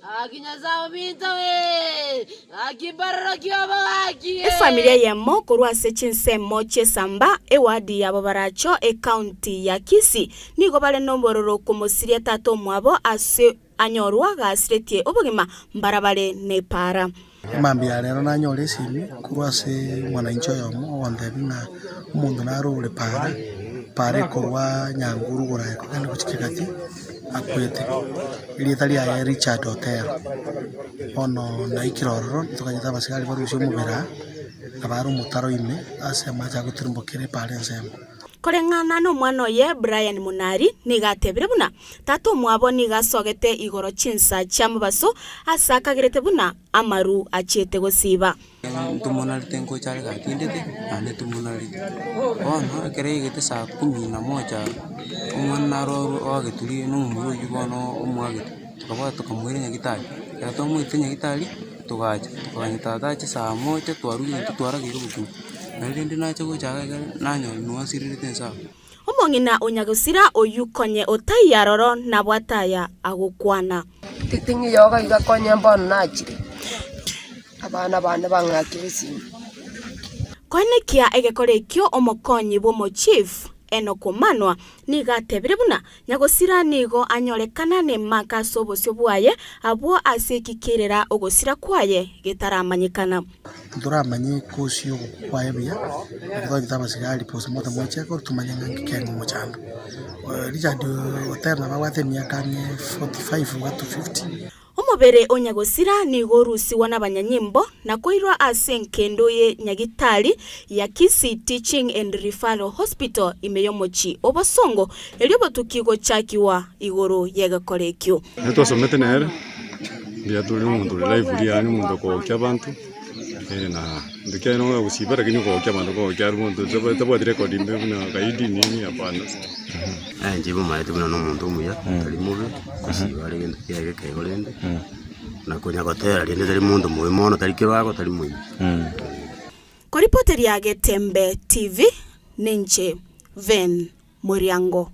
Gaki Nyasae ominto ee, gaki mbaroroki obogaki ee. Efamiri eyemo korwa ase chinsemo chi'esamba, ewadi ya Bobaracho, ecounty ya Kisii, nigo bare nobororo komosiria tata omwabo ase anyorwa gasiretie obogima mbarabare nepaara. Mambia ya rero nanyore esimi korwa ase omwananchi oyomo ogontebia ng'a omonto nare ore paara, paara ekorwa Nyanguru goraika kogenda gochia Kegati akwete, erieta riaye Richard Otero. Bono naikire ororo ntokanyete abasigari barusie omobere aa, nabo are omotaro ime ase amache agotirimboka epaara ensemo. Koreng'ana nomwana oye Brian Munari nigo atebire buna tata omwabo nigo asogete igoro chinsa chia mobaso ase akagerete buna amaru achiete gosiba. Ntomonarete ngocha are gatindete, naende ntomonarete. Bono ekero yaigete saa kumi na moja, omwana naro oageturie na omomura oyio bono omoagete, tokabwata tokamoira nyagitari. Ekero twamoirete nyagitari, togacha, tokaganya tata ache saa moja twarure intwe twarageire obokima. Naende rende nacha gocha iga ekere, nanyora nwasirerete inse abwo. Omong'ina o nyagosira oyio konye otaiyo aroro nabwate aya agokwana. Titing'iyo iga iga konya bono nachire, abana bane bang'akire esimi. Koenekia egekora ekio omokonyi bw'omochief, Enock Omanwa, nigo atebire buna Nyagosira nigo anyorekana nemaka ase obosio bwaye abwo ase eki kerera ogosira kwaye getaramanyekana. Ntoramanye kosi y'ogokwa kwaye buya, naki twachete abasigari postmortem gochia igoro tomanye ng'a nki kenge omochando. Richard Otero nabo abwate emiaka ang'e 45 iga to 50. Omobere o nyagosira nigo orusigwa nabanyanyimbo na koirwa ase enkendo ye nyagitari ya Kisii Teaching and Referral Hospital ime y'omochie o Bosongo erio obotuki gochakigwa igoro y'egekora ekio. Ekero twasomete nere, mbuya tore omonto ore lively yaani omonto okogokia abanto, na Gento kiaye nonya gosiba lakini okogokia abanto kogokia are omonto tabwati record mbe buna gaidi nini hapana. Inche momanyete buna nomonto omuya, tari mobe, gosiba are gento kiaye gekeigo rende, na konya gotera rende tari monto mobe mono, tari kebago, tari moibi. Koripoteria Getembe TV, ninche Ven Moriango.